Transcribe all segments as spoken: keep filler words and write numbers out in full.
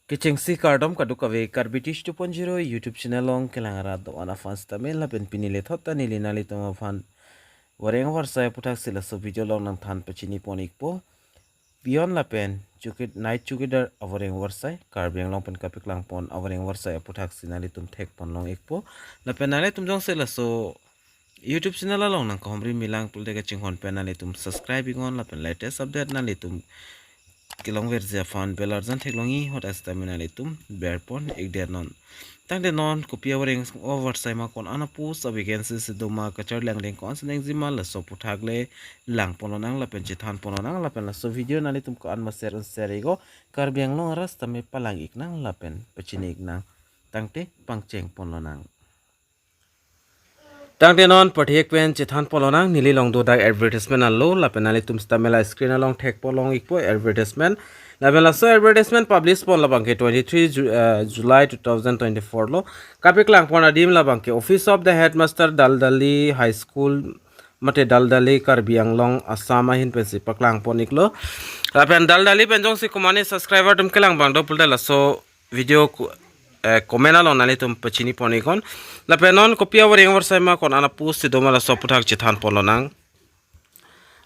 Kechengsi kardom kadokave, Karbi Tish two point zero YouTube channel along kelang arat do-an aphan sitame lapen pini lethot ta neli nanglitum aphan Vareng Varsai aputhaksi laso video along nangthan pachini pon ikpo. Peon lapen chowki-, night chowkidar avareng varsai, Karbi Anglong pen kapeklangpon avareng varsai aputhaksi nanglitum thekpon long ikpo. Lapen nanglitum jongsi laso YouTube channel along nangkahumri milang pulote kachinghon pen nanglitum subscribe iknon lapen latest update nanglitum kelongverji aphan bell arjan theklongji ahut sitame nanglitum berpon ikdet non. Tangte non kopi avareng varsai ma, ko-an a-post a-vacancy si doma, kacharli angdeng ko-an si nangjima, laso aputhak le langpon lonang lapen chethanpon lonang lapen laso video nanglitum ko-an ma share un share iknon, Karbi Anglong arat sitame palang iknang lapen pachini iknang. Tangte pangchengpon lonang. Tangte non pathek pen chethanpon lonang, neli along do dak advertisement alo lapen nanglitum sitame la screen along thekpon long ikpo advertisement. Lapen laso advertisement publish pon labangke twenty-three Ju-, eh, July two thousand twenty-four lo. Kapeklangpon adim labangke Office of the Headmaster, Daldali High School, mate Daldali, Karbi Anglong, Assam ahin pensi paklangpon iklo. Lapen Daldali pen jongsi komane subscriber atum kelang abang do pulote laso video ku-, eh, comment along nanglitum pachini pon iknon. Lapen non kopi avareng varsai ma, ko-an a-post si doma, laso aputhak chethanpon lonang.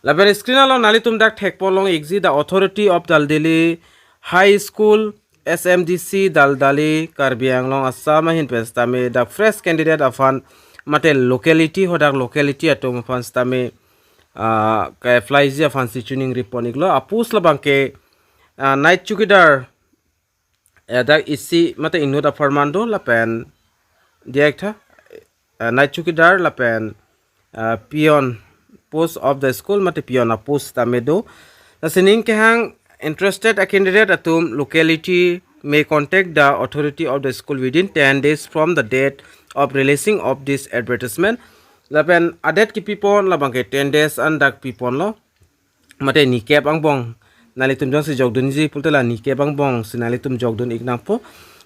Lapen screen along nanglitum dak thekpon long ikji, the authority of Daldali High School, S M D C, Daldali, Karbi Anglong, Assam ahin pen sitame dak fresh candidate aphan mate locality, hadak locality atum aphan sitame, ah, ka-apply ji aphansi chiningripon iklo. A-post labangke, ah, night chowkidar, eh, dak isi mate inut apharman do lapen diak tha, eh, night chowkidar lapen, eh, peon post of the school mate peon a-post tame do. Lasi ning kehang interested a-candidate atum locality may contact the authority of the school within ten days from the date of releasing of this advertisement. Lapen a-date kipipon labangke ten days an dak piponlo. Mate nikep angbong nanglitum jongsi jokdunji pulote la nikep angbong si nanglitum jokdun iknangpo.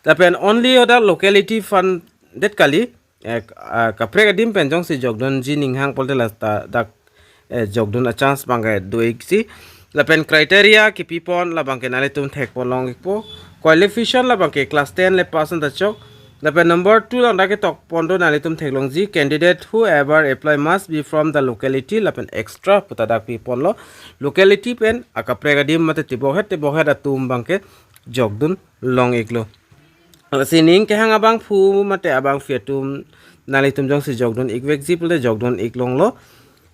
Lapen only hadak locality aphan det kali, eh, ah, kaprek adim pen jongsi jokdunji ninghang pulote la ta dak, eh, jokdun a-chance abangke do ikji. Lapen criteria kipipon labangke nanglitum thekpon long ikpo. Qualification labangke class ten le pass an ta chok. Lapen number two along dak ketokpon do, nanglitum theklongji, candidate whoever apply must be from the locality lapen extra puta dak piponlo. Locality pen akaprek adim mate tebokhet tebokhet atum abangke jokdun long iklo. Lasi ning kehang abangphu mate abangphi atum nanglitum jongsi jokdun ikvekji pulote jokdun iklonglo.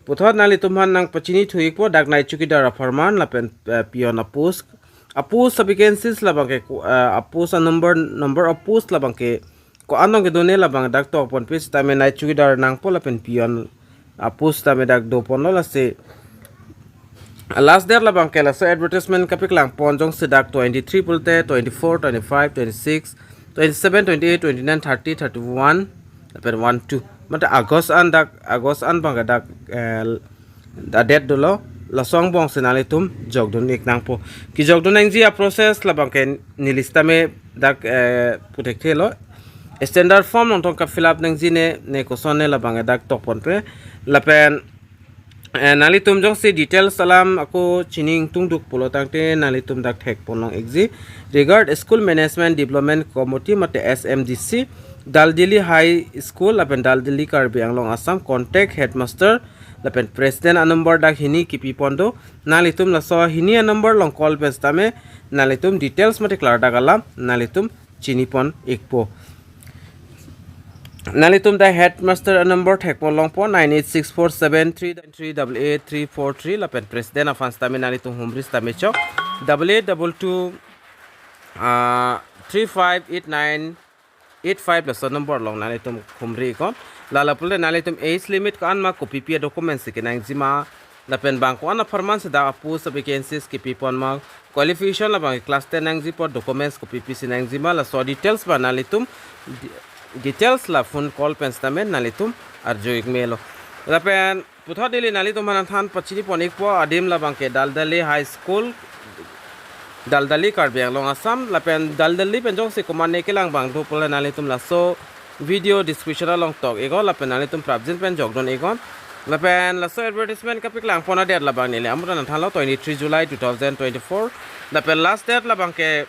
Puthot nanglitum aphan nangpachini thu ikpo, dak night chowkidar apharman lapen, eh, peon a-post. A-post a-vacancies labangke ko-, eh, a-post a-number, number of post labangke ko-an along kedone labang dak tokponpe sitame night chowkidar nangpo lapen peon a-post tame dak doponlo. Lasi last date labangke laso advertisement kapeklangpon jongsi dak twenty-three pulote twenty-four, twenty-five, twenty-six, twenty-seven, twenty-eight, twenty-nine, thirty, thirty-one lapen one two. Mate August an dak, August an abangke dak, eh, a-date dolo, laso angbong si nanglitum jokdun iknangpo. Kejokdun nangji a-process labangke neli sitame dak, eh, puthekthelo. Standard form along tong ka-fill up nangji ne, ne kosonne labangke dak tokponpe. Lapen, eh, nanglitum jongsi details alam ako chini ingtungduk pulo tangte nanglitum dak thekpon long ikji. Regard School Management Development Committee mate S M D C, Daldali High School lapen Daldali, Karbi Anglong, Assam, contact headmaster lapen president a-number dak hini kipipon do. Nanglitum laso hini a-number along call pen sitame nanglitum details mate klardak alam nanglitum chinipon ikpo. Nanglitum dak headmaster a-number thekpon longpo, nine eight six four seven three three double eight three four three, lapen president aphan sitame nanglitum humri sitame chok, double eight double two, ah, three five eight nine eight five laso number along nanglitum humri iknon. Lala pulote nanglitum age limit ko-an ma, kopipi a-documents si kenangjima, lapen bang ko-an apharman si dak a-post a-vacancies kipipon ma, qualification labang class ten nangji apot documents kopipi si nangjima, laso details abang nanglitum de-, details la phone call pen sitame nanglitum arju ikmelo. Lapen puthot neli nanglitum aphan nangthan pachinipon ikpo adim labangke Daldali High School, Daldali, Karbi Anglong, Assam. Lapen Daldali pen jongsi komane kelang abang do pulote nanglitum laso video description along tok iknon lapen nanglitum prapjin pen jokdun iknon. Lapen laso advertisement kapeklangpon a-date labang neli amra nangthanlo, twenty-three July two thousand twenty-four. Lapen last date labangke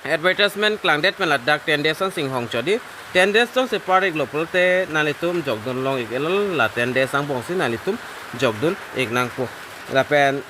advertisement klangdet pen ladak ten days an singhong chodi, ten days tong si par-iklo pulote nanglitum jokdun long-ik-etlo, la ten days angbong si nanglitum jokdun-ik nangpo. Lapen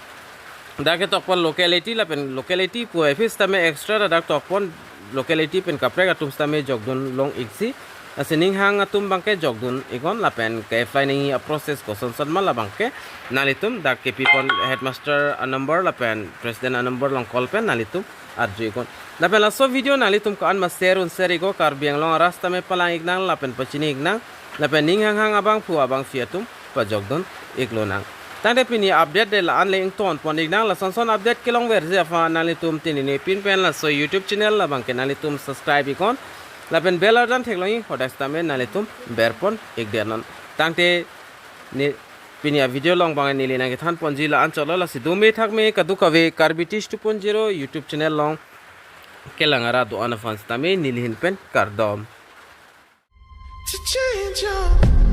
dak ketokpon locality lapen locality pu aphi sitame extra ladak tokpon, locality pen kaprek atum sitame jokdun long-ik si. Lasi ninghang atum abangke jokdun-iknon lapen ke-apply nangji a-process kosonson ma labangke nanglitum dak kepipon headmaster a-number lapen president a-number along call pen nanglitum arju-iknon. Lapen laso video nanglitum ko-an ma share un share-iknon, Karbi Anglong arat sitame palang-ik nang lapen pachini-ik nang, lapen ning hanghang abangphu abangphi atum pajokdun-iklonang. Tangte pini update de la-an le ingtonpon-ik nang, lasonson update kelongverji aphan nanglitum tinine pin pen laso YouTube channel labangke nanglitum subscribe-iknon. Lapen bell arjan theklongji hadak sitame nanglitum berpon-ikdetnon. Tangte ne pini a-video along abang neli nangkethanponji la-an chotlo, lasi dome thakme kadokave Karbi Teach two point zero YouTube channel along kelang arat do-an aphan sitame neli ahin pen kardom. To change your